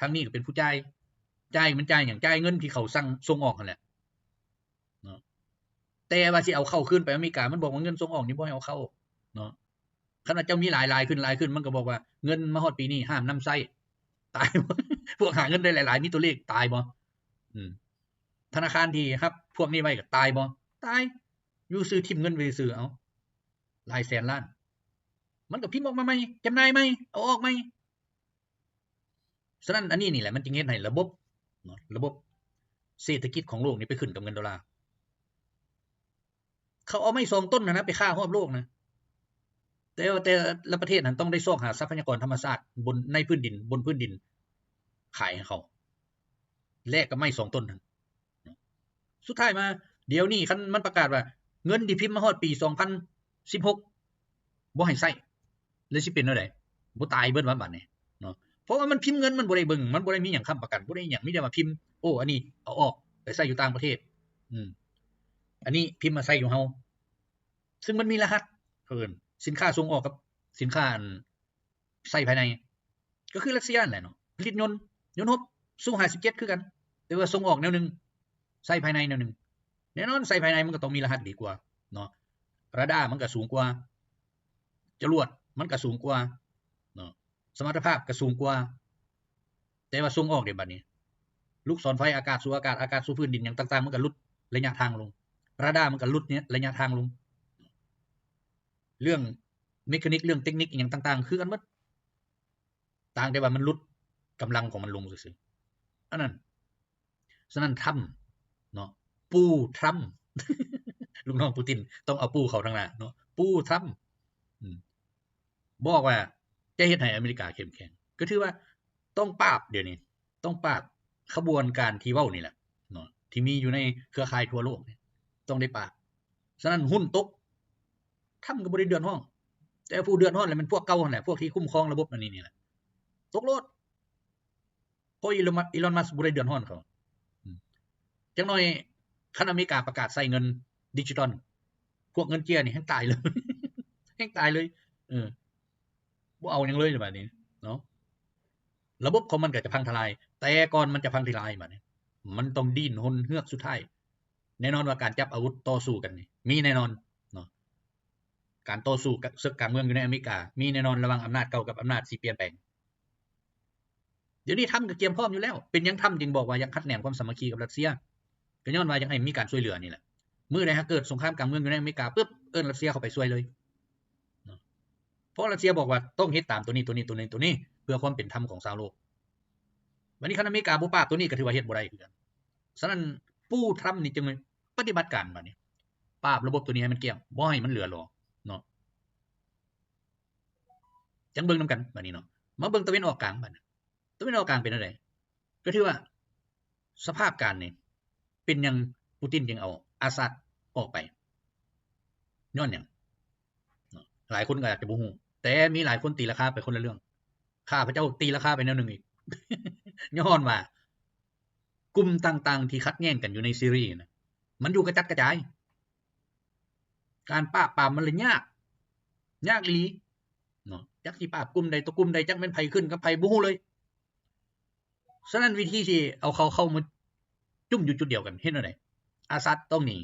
ທາງນີ້ກໍເປັນຜູ້ຈ່າຍ. ຈ່າຍມັນຈ່າຍຫຍັງ? ຈ່າຍເງິນທີ່ເຂົາສັ່ງສົ່ງອອກຫັ້ນແຫຼະ ເນາະ ແຕ່ວ່າຊິເອົາເຂົ້າຄືນໄປອາເມລິກາ ມັນບອກວ່າເງິນສົ່ງອອກນີ້ບໍ່ໃຫ້ເອົາເຂົ້າເນາະ. ຄັນວ່າເຈົ້າມີຫຼາຍໆຂຶ້ນ ຫຼາຍຂຶ້ນ ມັນກໍບອກວ່າເງິນມາຮອດປີນີ້ຫ້າມນຳໃຊ້. ຕາຍບໍ່? ພວກຫາເງິນໄດ້ຫຼາຍໆ ມີຕົວເລກ ຕາຍບໍ່? ອືມ ທະນາຄານທີ່ຮັບພວກນີ້ໄວ້ກໍຕາຍບໍ່? ຕາຍ. ຢູ່ຊື່ຖິ້ມເງິນໄວ້ຊື່ ເອົາ ຫຼາຍແສນລ້ານ ມັນກໍພິມອອກມາໃໝ່ ຈຳໜ່າຍໃໝ່ ເອົາອອກໃໝ່. ສະນັ້ນ ອັນນີ້ນີ້ແຫຼະ ມັນຈຶ່ງເຮັດໃຫ້ລະບົບເນາະ ລະບົບເສດຖະກິດຂອງໂລກນີ້ໄປຂຶ້ນກັບເງິນໂດລາ. ເຂົາເອົາໄມ້ສອງຕົ້ນຫັ້ນນະ ໄປຄ້າຮອບໂລກນະ ແຕ່ ແຕ່ລະປະເທດຫັ້ນຕ້ອງໄດ້ຊອກຫາຊັບພະຍາກອນທຳມະຊາດບົນ ໃນພື້ນດິນ ບົນພື້ນດິນ ຂາຍໃຫ້ເຂົາ ແລກກັບໄມ້ສອງຕົ້ນຫັ້ນ. ສຸດທ້າຍມາ ດຽວນີ້ຄັນມັນປະກາດວ່າເງິນທີ່ພິມມາຮອດປີສອງພັນສິບຫົກ ບໍ່ໃຫ້ໃຊ້ ແລ້ວຊິເປັນແນວໃດ? ບໍ່ຕາຍເບິດວ່າບາດນີ້ເນາະ ເພາະວ່າມັນພິມເງິນ ມັນບໍ່ໄດ້ເບິ່ງ ມັນບໍ່ໄດ້ມີຫຍັງຄ້ຳປະກັນ ບໍ່ໄດ້ຫຍັງ ມີແຕ່ວ່າພິມ ໂອ້ ອັນນີ້ເອົາອອກໄປໃຊ້ຢູ່ຕ່າງປະເທດ ອືມ ອັນນີ້ພິມມາໃຊ້ຢູ່ເຮົາ ຊຶ່ງມັນມີລະຫັດ ເຂົາເອີ້ນ ສິນຄ້າສົ່ງອອກກັບສິນຄ້າ ອັນ ໃຊ້ພາຍໃນ ກໍຄືຣັດເຊຍຫັ້ນແຫຼະເນາະ ຜະລິດຍົນ ຍົນຮົບ ຊູຫ້າສິບເຈັດຄືກັນ ແຕ່ວ່າສົ່ງອອກແນວໜຶ່ງ ໃຊ້ພາຍໃນແນວໜຶ່ງ. ແນ່ນອນໃຊ້ພາຍໃນມັນກໍຕ້ອງມີລະຫັດດີກວ່າເນາະ ຣາດາມັນກໍສູງກວ່າ ຈະຫຼວດມັນກໍສູງກວ່າເນາະ ສະມັດຕະພາບກໍສູງກວ່າ ແຕ່ວ່າສົ່ງອອກເດ ບາດນີ້ ລູກສອນໄຟ ອາກາດສູ່ອາກາດ ອາກາດສູ່ພື້ນດິນ ຫຍັງຕ່າງໆ ມັນກໍຫຼຸດໄລຍະທາງລົງ ຣາດາມັນກໍຫຼຸດໄລຍະທາງລົງ ເລື່ອງເມຄານິກ ເລື່ອງເຕັກນິກ ອີ່ຫຍັງຕ່າງໆ ຄືກັນໝົດ ຕ່າງແຕ່ວ່າມັນຫຼຸດກຳລັງຂອງມັນລົງຊື່ໆ ອັນນັ້ນ. ສະນັ້ນ ທຳເນາະ ປູທຳ ລູກນ້ອງປູຕິນ ຕ້ອງເອົາປູເຂົ້າທາງໜ້າເນາະ ປູທຳ ອືມ ບອກວ່າຈະເຮັດໃຫ້ອາເມລິກາເຂັ້ມແຂງ ກໍຖືວ່າຕ້ອງປາບ ດຽວນີ້ຕ້ອງປາບຂະບວນການທີ່ເວົ້ານີ້ແຫຼະເນາະ ທີ່ມີຢູ່ໃນເຄືອຂ່າຍທົ່ວໂລກນີ້ ຕ້ອງໄດ້ປາບ. ສະນັ້ນ ຫຸ້ນຕົກ ທຳກໍບໍ່ໄດ້ເດືອດຮ້ອນ ແຕ່ຜູ້ເດືອດຮ້ອນແຫຼະແມ່ນພວກເກົ່າຫັ້ນແຫຼະ ພວກທີ່ຄຸ້ມຄອງລະບົບອັນນີ້ນີ້ແຫຼະ ຕົກໂລດ. ເພາະອີລອນມັສ ອີລອນມັສບໍ່ໄດ້ເດືອດຮ້ອນເຂົາ ອືມ ຈັກໜ້ອຍຄັນອາເມລິກາປະກາດໃຊ້ເງິນດິຈິຕອນ ພວກເງິນເຈ້ຍນີ້ແຮ່ງຕາຍເລີຍ ແຮ່ງຕາຍເລີຍ ເອີ ບໍ່ເອົາຫຍັງເລີຍບາດນີ້ເນາະ ລະບົບຂອງມັນກໍຈະພັງທະລາຍ ແຕ່ກ່ອນມັນຈະພັງທະລາຍບາດນີ້ ມັນຕ້ອງດີ້ນຮົນເຮືອກສຸດທ້າຍ. ແນ່ນອນວ່າການຈັບອາວຸດຕໍ່ສູ້ກັນນີ້ມີແນ່ນອນເນາະ ການຕໍ່ສູ້ເສິກການເມືອງຢູ່ໃນອາເມລິກາມີແນ່ນອນ ລະຫວ່າງອຳນາດເກົ່າກັບອຳນາດທີ່ປ່ຽນແປງ. ດຽວນີ້ທຳກໍກຽມພ້ອມຢູ່ແລ້ວ ເປັນຫຍັງທຳຈຶ່ງບອກວ່າຢາກຮັດແໜ້ນຄວາມສາມັກຄີກັບຣັດເຊຍ ກໍຍ້ອນວ່າຢາກໃຫ້ມີການຊ່ວຍເຫຼືອນີ້ແຫຼະ ມື້ໃດຫາກເກີດສົງຄາມກາງເມືອງຢູ່ໃນອາເມລິກາປຶບ ເອີ້ນຣັດເຊຍເຂົ້າໄປຊ່ວຍເລີຍເນາະ ເພາະຣັດເຊຍບອກວ່າຕ້ອງເຮັດຕາມໂຕນີ້ ໂຕນີ້ ໂຕນີ້ ໂຕນີ້ ເພື່ອຄວາມເປັນທຳຂອງຊາວໂລກ. ບາດນີ້ຄັນອາເມລິກາບໍ່ປາບໂຕນີ້ກໍຖືວ່າເຮັດບໍ່ໄດ້ຄືກັນ. ສະນັ້ນ ປູທຳນີ້ຈຶ່ງປະຕິບັດການບາດນີ້ ປາບລະບົບໂຕນີ້ໃຫ້ມັນກ້ຽງ ບໍ່ໃຫ້ມັນເຫຼືອຫຼໍເນາະ. ຈັ່ງເບິ່ງນຳກັນບາດນີ້ເນາະ ມາເບິ່ງຕາເວັນອອກກາງບາດນີ້ ຕາເວັນອອກກາງເປັນແນວໃດ? ກໍຖືວ່າສະພາບການນີ້ ເປັນຫຍັງປູຕິນຈຶ່ງເອົາອາຊາດອອກໄປ? ຍ້ອນຫຍັງ? ເນາະ ຫຼາຍຄົນກໍອາດຈະບໍ່ຮູ້ ແຕ່ມີຫຼາຍຄົນຕີລາຄາໄປຄົນລະເລື່ອງ. ຂ້າພະເຈົ້າຕີລາຄາໄປແນວໜຶ່ງອີກ ຍ້ອນວ່າກຸ່ມຕ່າງໆທີ່ຂັດແຍ່ງກັນຢູ່ໃນຊີເຣຍນະ ມັນຢູ່ກະຈັດກະຈາຍ. ການປາບປາມມັນລະຍາກ ຍາກອີ່ຫຼີເນາະ. ຈັກຊິປາບກຸ່ມໃດຕໍ່ກຸ່ມໃດ ຈັກແມ່ນໃຜຂຶ້ນກັບໃຜ ບໍ່ຮູ້ເລີຍ. ສະນັ້ນ ວິທີທີ່ເອົາເຂົາເຂົ້າມາຈຸ້ມຢູ່ຈຸດດຽວກັນ ເຮັດແນວໃດ? ອາຊາດຕ້ອງໜີ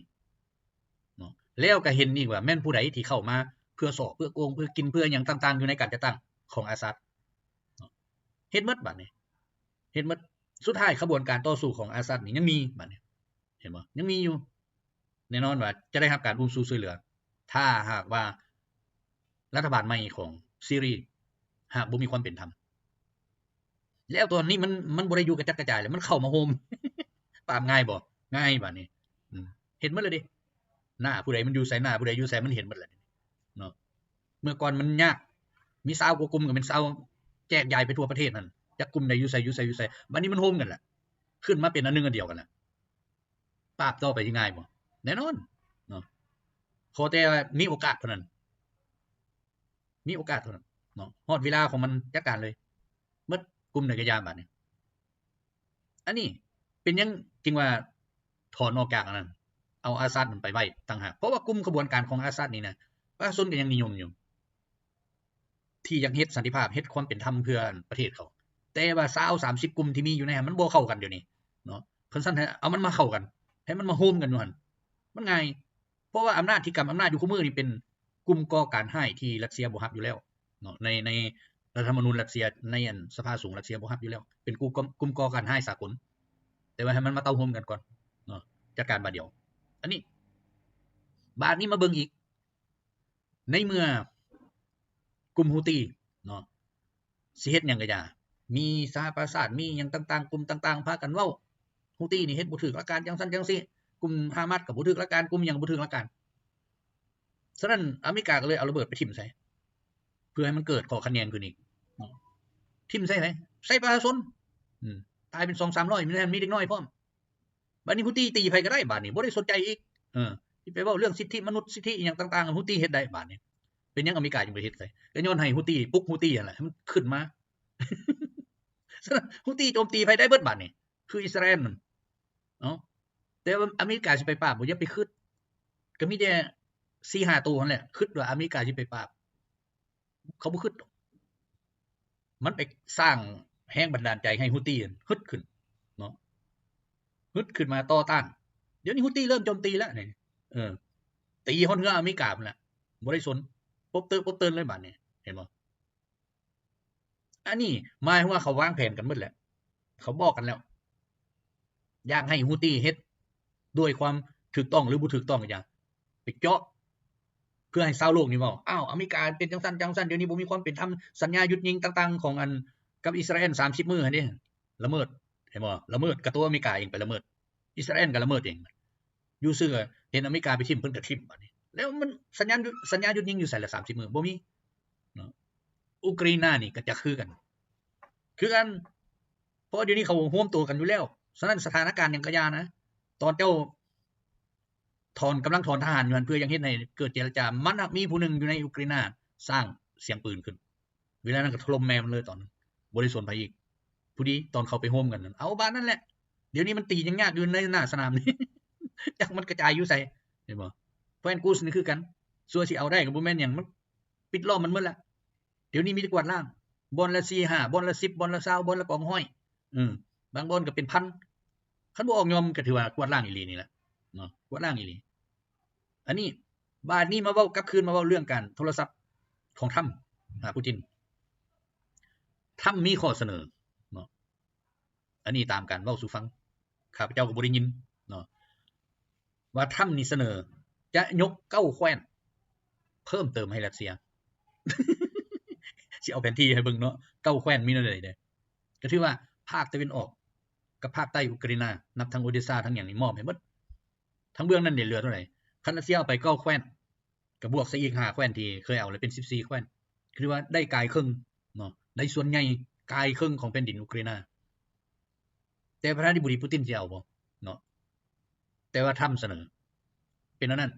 ເນາະ. ແລ້ວກໍເຫັນອີກວ່າແມ່ນຜູ້ໃດທີ່ເຂົ້າມາເພື່ອສໍ້ ເພື່ອໂກງ ເພື່ອກິນ ເພື່ອຫຍັງຕ່າງໆ ຢູ່ໃນການຈັດຕັ້ງຂອງອາຊາດເນາະ. ເຮັດໝົດບາດນີ້ ເຮັດໝົດ. ສຸດທ້າຍຂະບວນການຕໍ່ສູ້ຂອງອາຊາດນີ້ຍັງມີບາດນີ້ ເຫັນບໍ່? ຍັງມີຢູ່. ແນ່ນອນວ່າຈະໄດ້ຮັບການອຸ້ມຊູຊ່ວຍເຫຼືອ ຖ້າຫາກວ່າລັດຖະບານໃໝ່ຂອງຊີເຣຍຫາກບໍ່ມີຄວາມເປັນທຳ. ແລ້ວຕອນນີ້ມັນ ມັນບໍ່ໄດ້ຢູ່ກະຈັດກະຈາຍແລ້ວ ມັນເຂົ້າມາໂຮມ. ປາບງ່າຍບໍ່? ງ່າຍບາດນີ້. ອືມ ເຫັນໝົດແລ້ວເດ້ ໜ້າຜູ້ໃດມັນຢູ່ໃສ ໜ້າຜູ້ໃດຢູ່ໃສ ມັນເຫັນໝົດແລ້ວເນາະ. ເມື່ອກ່ອນມັນຍາກ ມີຊາວກວ່າກຸ່ມ ກໍແມ່ນຊາວແຈກຢາຍໄປທົ່ວປະເທດຫັ້ນ ຈັກກຸ່ມໃດຢູ່ໃສ ຢູ່ໃສ ຢູ່ໃສ. ບາດນີ້ມັນໂຮມກັນລະ ຂຶ້ນມາເປັນອັນໜຶ່ງອັນດຽວກັນລະ. ປາບຕໍ່ໄປຊິງ່າຍບໍ່? ແນ່ນອນເນາະ. ຂໍແຕ່ວ່າມີໂອກາດເທົ່ານັ້ນ ມີໂອກາດເທົ່ານັ້ນເນາະ. ຮອດເວລາຂອງມັນຈັດການເລີຍ ໝົດ ກຸ່ມໃດກໍຢ່າບາດນີ້. ອັນນີ້ເປັນຫຍັງຈຶ່ງວ່າຖອນອອກຈາກອັນນັ້ນ ເອົາອາຊາດນັ້ນໄປໄວ້ຕ່າງຫາກ? ເພາະວ່າກຸ່ມຂະບວນການຂອງອາຊາດນີ້ນະ ປະຊາຊົນກໍຍັງນິຍົມຢູ່ ທີ່ຢາກເຮັດສັນຕິພາບ ເຮັດຄວາມເປັນທຳເພື່ອປະເທດເຂົາ. ແຕ່ວ່າຊາວສາມສິບກຸ່ມທີ່ມີຢູ່ໃນຫັ້ນ ມັນບໍ່ເຂົ້າກັນດຽວນີ້ເນາະ. ຄັນຊັ້ນ ໃຫ້ເອົາມັນມາເຂົ້າກັນ ໃຫ້ມັນມາໂຮມກັນຢູ່ຫັ້ນ ມັນງ່າຍ. ເພາະວ່າອຳນາດທີ່ກຳອຳນາດຢູ່ຄູ່ມື້ນີ້ເປັນ ກຸ່ມກໍ່ການຮ້າຍທີ່ຣັດເຊຍບໍ່ຮັບຢູ່ແລ້ວເນາະ ໃນ ໃນລັດຖະທຳມະນູນຣັດເຊຍ ໃນອັນສະພາສູງຣັດເຊຍບໍ່ຮັບຢູ່ແລ້ວ ເປັນກຸ່ມ ກຸ່ມກໍ່ການຮ້າຍສາກົນ ແຕ່ວ່າໃຫ້ມັນມາເຕົ້າໂຮມກັນກ່ອນເນາະ ຈັດການບາດດຽວ. ອັນນີ້ ບາດນີ້ມາເບິ່ງອີກ ໃນເມື່ອກຸ່ມຮູ້ຕີເນາະ ຊິເຮັດຫຍັງກະຢ່າ ມີສະຫະປະຊາຊາດ ມີຫຍັງຕ່າງໆ ກຸ່ມຕ່າງໆ ພາກັນເວົ້າ ຮູ້ຕີນີ້ເຮັດບໍ່ຖືກຫຼັກການ ຈັ່ງຊັ້ນຈັ່ງຊີ້ ກຸ່ມຮາມາສກໍບໍ່ຖືກຫຼັກການ ກຸ່ມຫຍັງບໍ່ຖືກຫຼັກການ. ສະນັ້ນອາເມລິກາກໍເລີຍເອົາລະເບີດໄປຖິ້ມໃສ່ ເພື່ອໃຫ້ມັນເກີດຂໍ້ຂັດແຍ່ງຂຶ້ນອີກເນາະ. ຖິ້ມໃສ່ໃຜ? ໃສ່ປະຊາຊົນ ອືມ ຕາຍເປັນສອງສາມຮ້ອຍ ມີ ມີເດັກນ້ອຍພ້ອມ. ບາດນີ້ຮູ້ຕີຕີໃຜກໍໄດ້ ບາດນີ້ບໍ່ໄດ້ສົນໃຈອີກ ເອີ ຊິໄປເວົ້າເລື່ອງສິດທິມະນຸດ ສິດທິອີ່ຫຍັງຕ່າງໆ ຮູ້ຕີເຮັດໄດ້ບາດນີ້. ເປັນຫຍັງອາເມລິກາຈຶ່ງບໍ່ເຮັດໃສ່? ກໍຍ້ອນໃຫ້ຮູ້ຕີ ປຸກຮູ້ຕີຫັ້ນແຫຼະ ໃຫ້ມັນຂຶ້ນມາ. ສະນັ້ນຮູ້ຕີໂຈມຕີໃຜໄດ້ເບິດບາດນີ້ ຄືອິດສະຣາແອນນັ້ນເນາະ. ແຕ່ວ່າອາເມລິກາຊິໄປປາບບໍ່? ຢ່າໄປຄິດ ກໍມີແຕ່ສີ່ຫ້າໂຕຫັ້ນແຫຼະ ຄິດວ່າອາເມລິກາຊິໄປປາບ. ເຂົາບໍ່ຄິດດອກ ມັນໄປສ້າງແຮງບັນດານໃຈໃຫ້ຮູ້ຕີຫັ້ນຮຶດຂຶ້ນເນາະ ຮຶດຂຶ້ນມາຕໍ່ຕ້ານ. ດຽວນີ້ຮູ້ຕີເລີ່ມໂຈມຕີແລ້ວນີ້ ເອີ ຕີຮອດເຮືອອາເມລິກາພຸ້ນແຫຼະ ບໍ່ໄດ້ສົນ ປົບເຕີ ປົບເຕີນເລີຍບາດນີ້ ເຫັນບໍ່? ອັນນີ້ໝາຍຄວາມວ່າເຂົາວາງແຜນກັນໝົດແລ້ວ ເຂົາບອກກັນແລ້ວ ຢາກໃຫ້ຮູ້ຕີເຮັດດ້ວຍຄວາມຖືກຕ້ອງ ຫຼື ບໍ່ຖືກຕ້ອງກໍຢ່າ ໄປເຈາະ ເພື່ອໃຫ້ຊາວໂລກນີ້ເວົ້າ ອ້າວ ອາເມລິກາເປັນຈັ່ງຊັ້ນຈັ່ງຊັ້ນ ດຽວນີ້ບໍ່ມີຄວາມເປັນທຳ ສັນຍາຢຸດຍິງຕ່າງໆ ຂອງອັນ ກັບອິດສະຣາແອນສາມສິບມື້ຫັ້ນເດ ລະເມີດ ເຫັນບໍ່? ລະເມີດ ກະຕົວອາເມລິກາເອງໄປລະເມີດ ອິດສະຣາແອນກໍລະເມີດເອງ. ຢູ່ຊື່ເຫັນອາເມລິກາໄປຖິ້ມ ເພິ່ນກໍຖິ້ມບາດນີ້ ແລ້ວມັນສັນຍາ ສັນຍາຢຸດຍິງຢູ່ໃສລະ ສາມສິບມື້ ບໍ່ມີເນາະ. ອຸກຣາຍນານີ້ກໍຈະຄືກັນ ຄືກັນ ເພາະດຽວນີ້ເຂົາຮວມໂຕກັນຢູ່ແລ້ວ. ສະນັ້ນສະຖານະການຫຍັງກໍຢ່ານະ ຕອນເຈົ້າຖອນກຳລັງ ຖອນທະຫານຢູ່ຫັ້ນ ເພື່ອຢາກເຮັດໃຫ້ເກີດເຈລະຈາ ມັນນະມີຜູ້ໜຶ່ງຢູ່ໃນອຸກຣາຍນາສ້າງສຽງປືນຂຶ້ນ ເວລານັ້ນກໍຖະຫຼົ່ມແມ່ມັນເລີຍ ຕອນນັ້ນບໍ່ໄດ້ສົນໃຜອີກ. ຜູ້ດີຕອນເຂົາໄປໂຮມກັນນັ້ນ ເອົາບາດນັ້ນແຫຼະ. ດຽວນີ້ມັນຕີຍັງຍາກຢູ່ໃນໜ້າສະໜາມນີ້ ຈັກມັນກະຈາຍຢູ່ໃສ ເຫັນບໍ່? ແຄວ້ນກູສນີ້ຄືກັນ ຊົ່ວຊິເອົາໄດ້ກໍບໍ່ແມ່ນຫຍັງ ມັນປິດລ້ອມມັນໝົດແລ້ວ. ດຽວນີ້ມີແຕ່ກວາດລ້າງ ບ່ອນລະສີ່ຫ້າ ບ່ອນລະສິບ ບ່ອນລະຊາວ ບ່ອນລະກອງຮ້ອຍ ເອີ ບາງບ່ອນກໍເປັນພັນ. ຄັນບໍ່ອອກຍອມກໍຖືວ່າກວາດລ້າງອີ່ຫຼີນີ້ແຫຼະເນາະ ກວາດລ້າງອີ່ຫຼີ. ອັນນີ້ ບາດນີ້ມາເວົ້າ ກັບຄືນມາເວົ້າເລື່ອງການໂທລະສັບຂອງທຳ ຫາປູຕິນ. ທຳມີຂໍ້ສະເໜີເນາະ ອັນນີ້ຕາມການເວົ້າສູ່ຟັງ ຂ້າພະເຈົ້າກໍບໍ່ໄດ້ຍິນເນາະ ວ່າທຳນີ້ສະເໜີຈະຍົກເກົ້າແຄວ້ນເພີ່ມເຕີມໃຫ້ຣັດເຊຍ. ຊິເອົາແຜນທີ່ໃຫ້ເບິ່ງເນາະ ເກົ້າແຄວ້ນມີແນວໃດເດ້. ກໍຖືວ່າພາກຕາເວັນອອກກັບພາກໃຕ້ອຸກຣາຍນາ ນັບທັງໂອເດຊາ ທັງຫຍັງນີ້ ມອບໃຫ້ໝົດ. ທາງເບື້ອງນັ້ນເດ ເຫຼືອເທົ່າໃດ? ຄັນຣັດເຊຍເອົາໄປເກົ້າແຄວ້ນ ກໍບວກໃສ່ອີກຫ້າແຄວ້ນທີ່ເຄີຍເອົາ ແລ້ວເປັນສິບສີ່ແຄວ້ນ ຄືວ່າໄດ້ກາຍເຄິ່ງເນາະ ໄດ້ສ່ວນໃຫຍ່ກາຍເຄິ່ງຂອງແຜ່ນດິນອຸກຣາຍນາ. ແຕ່ປະທານາທິບໍດີປູຕິນຊິເອົາບໍ່ເນາະ? ແຕ່ວ່າທຳສະເໜີເປັນແນວນັ້ນ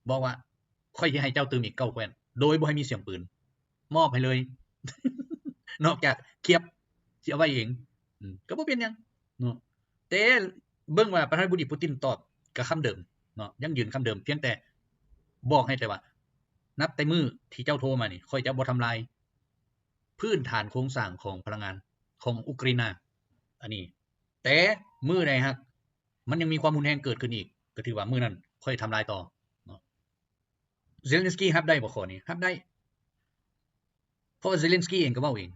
ບອກວ່າ ຂ້ອຍຊິໃຫ້ເຈົ້າຕື່ມອີກເກົ້າແຄວ້ນ ໂດຍບໍ່ໃຫ້ມີສຽງປືນ ມອບໃຫ້ເລີຍ ນອກຈາກຄຽບຊິເອົາໄວ້ເອງ ອືມ ກໍບໍ່ເປັນຫຍັງເນາະ. ແຕ່ເບິ່ງວ່າປະທານາທິບໍດີປູຕິນຕອບກໍຄຳເດີມເນາະ ຍັງຢືນຄຳເດີມ ພຽງແຕ່ບອກໃຫ້ແຕ່ວ່າ ນັບແຕ່ມື້ທີ່ເຈົ້າໂທມານີ້ ຂ້ອຍຈະບໍ່ທຳລາຍພື້ນຖານໂຄງສ້າງຂອງພະລັງງານຂອງອຸກຣາຍນາ ອັນນີ້ ແຕ່ມື້ໃດຫາກມັນຍັງມີຄວາມຮຸນແຮງເກີດຂຶ້ນອີກ ກໍຖືວ່າມື້ນັ້ນຂ້ອຍທຳລາຍຕໍ່ເນາະ. ເຊເລັນສກີຮັບໄດ້ບໍ່ຂໍ້ນີ້? ຮັບໄດ້ ເພາະວ່າເຊເລັນສກີເອງກໍເວົ້າເອງ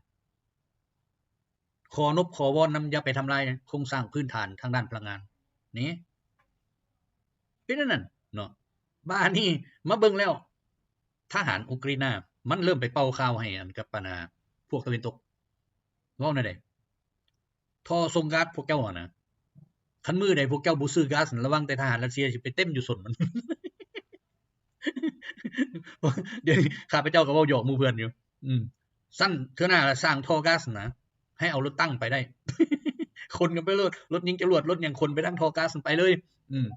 ຂໍນົບຂໍວອນນຳ ຢ່າໄປທຳລາຍໂຄງສ້າງພື້ນຖານທາງດ້ານພະລັງງານນີ້ ເປັນອັນນັ້ນເນາະ. ບາດນີ້ມາເບິ່ງແລ້ວ ທະຫານອຸກຣາຍນາມັນເລີ່ມໄປເປົ່າຂ່າວໃຫ້ອັນກັບບັນດາພວກຕາເວັນຕົກ ເວົ້າແນວໃດ? ທໍ່ສົ່ງກາສພວກເຈົ້າຫັ້ນນະ ຄັນມື້ໃດພວກເຈົ້າບໍ່ຊື້ກາສ ລະວັງແຕ່ທະຫານຣັດເຊຍຊິໄປເຕັມຢູ່ສົ້ນມັນ. ດຽວນີ້ຂ້າພະເຈົ້າກໍເວົ້າຫຍອກໝູ່ເພື່ອນຢູ່ ອືມ ຊັ້ນເທື່ອໜ້າລະສ້າງທໍ່ກາສນະ ໃຫ້ເອົາລົດຕັງໄປໄດ້ ຂົນກັນໄປໂລດ ລົດຍິງຈະຫຼວດ ລົດຫຍັງຂົນໄປທາງທໍ່ກາສໄປເລີຍ ອືມ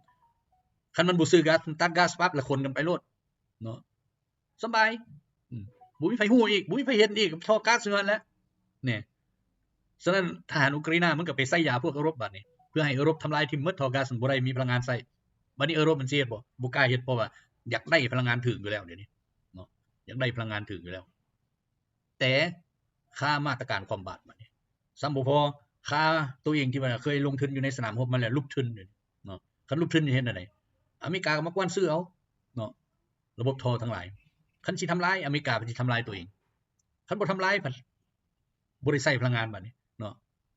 ຄັນມັນບໍ່ຊື້ກາສ ຕັດກາສປັບ ລະຂົນກັນໄປໂລດເນາະ ສະບາຍ ອືມ ບໍ່ມີໃຜຮູ້ອີກ ບໍ່ມີໃຜເຫັນອີກ ທໍ່ກາສຢູ່ຫັ້ນແຫຼະ ນີ້. ສະນັ້ນທະຫານອຸກຣາຍນາມັນກໍໄປໃສ່ຢາພວກເອີຣົບບາດນີ້ ເພື່ອໃຫ້ເອີຣົບທຳລາຍຖິ້ມໝົດ ທໍ່ກາສບໍ່ໄດ້ມີພະລັງງານໃຊ້. ບາດນີ້ເອີຣົບມັນຊິເຮັດບໍ່? ບໍ່ກ້າເຮັດ ເພາະວ່າຢາກໄດ້ພະລັງງານຖືກຢູ່ແລ້ວ ດຽວນີ້ເນາະ ຢາກໄດ້ພະລັງງານຖືກຢູ່ແລ້ວ. ແຕ່ຄາມາດຕະການຄວ່ຳບາດບາດນີ້ ຊ້ຳບໍ່ພໍ ຄາໂຕເອງທີ່ວ່າເຄີຍລົງທຶນຢູ່ໃນສະໜາມຮົບມາແລ້ວ ຫຼຸບທຶນເນາະ. ຄັນຫຼຸບທຶນເຮັດແນວໃດ? ອາເມລິກາກໍມາກວານຊື້ເອົາເນາະ ລະບົບທໍ່ທັງຫຼາຍ. ຄັນຊິທຳລາຍ ອາເມລິກາເພິ່ນຊິທຳລາຍຕົວເອງ ຄັນບໍ່ທຳລາຍ ພັດບໍ່ໄດ້ໃຊ້ພະລັງງານບາດນີ້ເນາະ.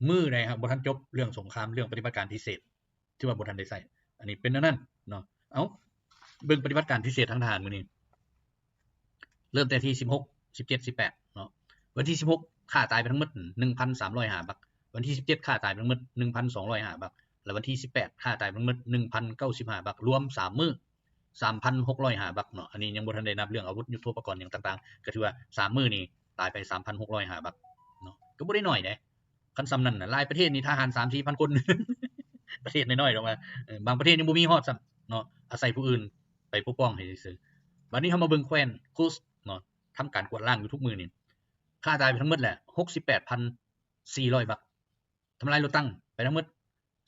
ມື້ໃດຫາກບໍ່ທັນຈົບເລື່ອງສົງຄາມ ເລື່ອງປະຕິບັດການພິເສດ ຖືວ່າບໍ່ທັນໄດ້ໃຊ້. ອັນນີ້ເປັນແນວນັ້ນເນາະ. ເອົ້າ ເບິ່ງປະຕິບັດການພິເສດທາງທະຫານມື້ນີ້ ເລີ່ມແຕ່ທີສິບຫົກ ສິບເຈັດ ສິບແປດເນາະ. ວັນທີສິບຫົກ ຂ້າຕາຍໄປທັງໝົດໜຶ່ງພັນສາມຮ້ອຍຫ້າບັກ, ວັນທີສິບເຈັດ ຂ້າຕາຍໄປທັງໝົດໜຶ່ງພັນສອງຮ້ອຍຫ້າບັກ ແລະ ວັນທີສິບແປດ ຂ້າຕາຍໄປທັງໝົດໜຶ່ງພັນເກົ້າສິບຫ້າບັກ ລວມສາມມື້ ສາມພັນຫົກຮ້ອຍຫ້າບັກເນາະ. ອັນນີ້ຍັງບໍ່ທັນໄດ້ນັບເລື່ອງອາວຸດຍຸດໂທປະກອນຫຍັງຕ່າງໆ ກໍຖືວ່າສາມມື້ນີ້ຕາຍໄປສາມພັນຫົກຮ້ອຍຫ້າບັກເນາະ ກໍບໍ່ໄດ້ໜ້ອຍເດ້. ຄັນສ່ຳນັ້ນນະ ຫຼາຍປະເທດນີ້ທະຫານສາມສີ່ພັນຄົນ ປະເທດນ້ອຍໆດອກວ່າ ເອີ ບາງປະເທດຍັງບໍ່ມີຮອດຊ້ຳເນາະ ອາໄສຜູ້ອື່ນໄປປົກປ້ອງໃຫ້ຊື່ໆ. ບາດນີ້ເຮົາມາເບິ່ງແຄວ້ນໂຄສເນາະ ທຳການກວາດລ້າງຢູ່ທຸກມື້ນີ້ ຂ້າຕາຍໄປທັງໝົດແຫຼະຫົກສິບແປດພັນສີ່ຮ້ອຍບັກ, ທຳລາຍລົດຕັງໄປທັງໝົດ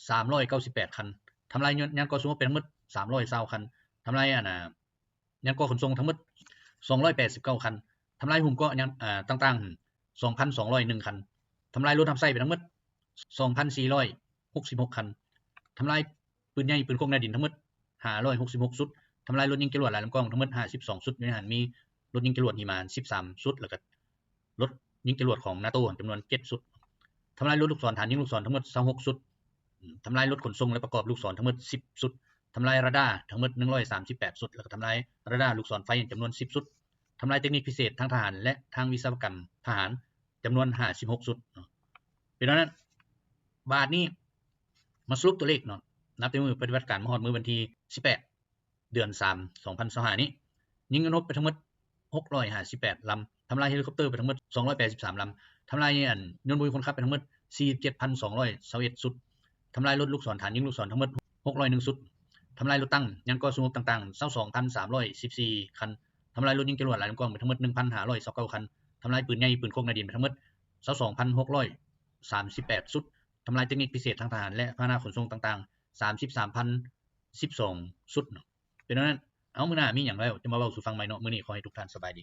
ສາມຮ້ອຍເກົ້າສິບແປດຄັນ, ທຳລາຍຍານກໍ່ສູ້ຮົບໄປທັງໝົດສາມຮ້ອຍຊາວຄັນ, ທຳລາຍອັນນ່າ ຍານກໍ່ຂົນສົ່ງທັງໝົດສອງຮ້ອຍແປດສິບເກົ້າຄັນ, ທຳລາຍຫຸ້ມເກາະຍານ ອາ ຕ່າງໆສອງພັນສອງຮ້ອຍໜຶ່ງຄັນ, ທຳລາຍລົດຮັບໃຊ້ໄປທັງໝົດສອງພັນສີ່ຮ້ອຍຫົກສິບຫົກຄັນ, ທຳລາຍປືນໃຫຍ່ປືນຄົກໜ້າດິນທັງໝົດຫ້າຮ້ອຍຫົກສິບຫົກຊຸດ, ທຳລາຍລົດຍິງຈະຫຼວດຫຼາຍລຳກ້ອງທັງໝົດຫ້າສິບສອງຊຸດ, ຢູ່ໃນຫັ້ນມີລົດຍິງຈະຫຼວດຫິມະສິບສາມຊຸດ ແລ້ວກໍລົດຍິງຈະຫຼວດຂອງນາໂຕຈຳນວນເຈັດຊຸດ, ທຳລາຍລົດລູກສອນຖານຍິງລູກສອນທັງໝົດຊາວຫົກຊຸດ, ທຳລາຍລົດຂົນສົ່ງ ແລະ ປະກອບລູກສອນທັງໝົດສິບຊຸດ, ທຳລາຍຣາດາທັງໝົດໜຶ່ງຮ້ອຍສາມສິບແປດຊຸດ ແລ້ວກໍທຳລາຍຣາດາລູກສອນໄຟຈຳນວນສິບຊຸດ, ທຳລາຍເຕັກນິກພິເສດທາງທະຫານ ແລະ ທາງວິສະວະກຳທະຫານຈຳນວນຫ້າສິບຫົກຊຸດເນາະ. ເປັນແນວນັ້ນ ບາດນີ້ມາສະຫຼຸບຕົວເລກເນາະ ນັບແຕ່ມື້ປະຕິບັດການມາຮອດມື້ວັນທີສິບແປດ ເດືອນສາມ ສອງພັນຊາວຫ້ານີ້ ຍິງຍົນຮົບໄປທັງໝົດຫົກຮ້ອຍຫ້າສິບແປດລຳ, ທຳລາຍເຮລິຄອບເຕີໄປທັງໝົດສອງຮ້ອຍແປດສິບສາມລຳ, ທຳລາຍຍານຍົນບໍ່ມີຄົນຂັບໄປທັງໝົດສີ່ສິບເຈັດພັນສອງຮ້ອຍຊາວເອັດຊຸດ, ທຳລາຍລົດລູກສອນຖານຍິງລູກສອນທັງໝົດຫົກຮ້ອຍໜຶ່ງຊຸດ, ທຳລາຍລົດຕັງ ຍານກໍ່ສູ້ຮົບຕ່າງໆຊາວສອງພັນສາມຮ້ອຍສິບສີ່ຄັນ, ທຳລາຍລົດຍິງຈະຫຼວດຫຼາຍລຳກ້ອງໄປທັງໝົດໜຶ່ງພັນຫ້າຮ້ອຍຊາວເກົ້າຄັນ, ທຳລາຍປືນໃຫຍ່ປືນຄົກໜ້າດິນໄປທັງໝົດຊາວສອງພັນຫົກຮ້ອຍສາມສິບແປດຊຸດ, ທຳລາຍເຕັກນິກພິເສດທາງທະຫານ ແລະ ພາຫະນະຂົນສົ່ງຕ່າງໆສາມສິບສາມພັນສິບສອງຊຸດເນາະ. ເປັນແນວນັ້ນ ເອົາ ມື້ໜ້າມີຫຍັງແລ້ວຈະມາເວົ້າສູ່ຟັງໃໝ່ເນາະ. ມື້ນີ້ຂໍໃຫ້ທຸກທ່ານສະບາຍດີ.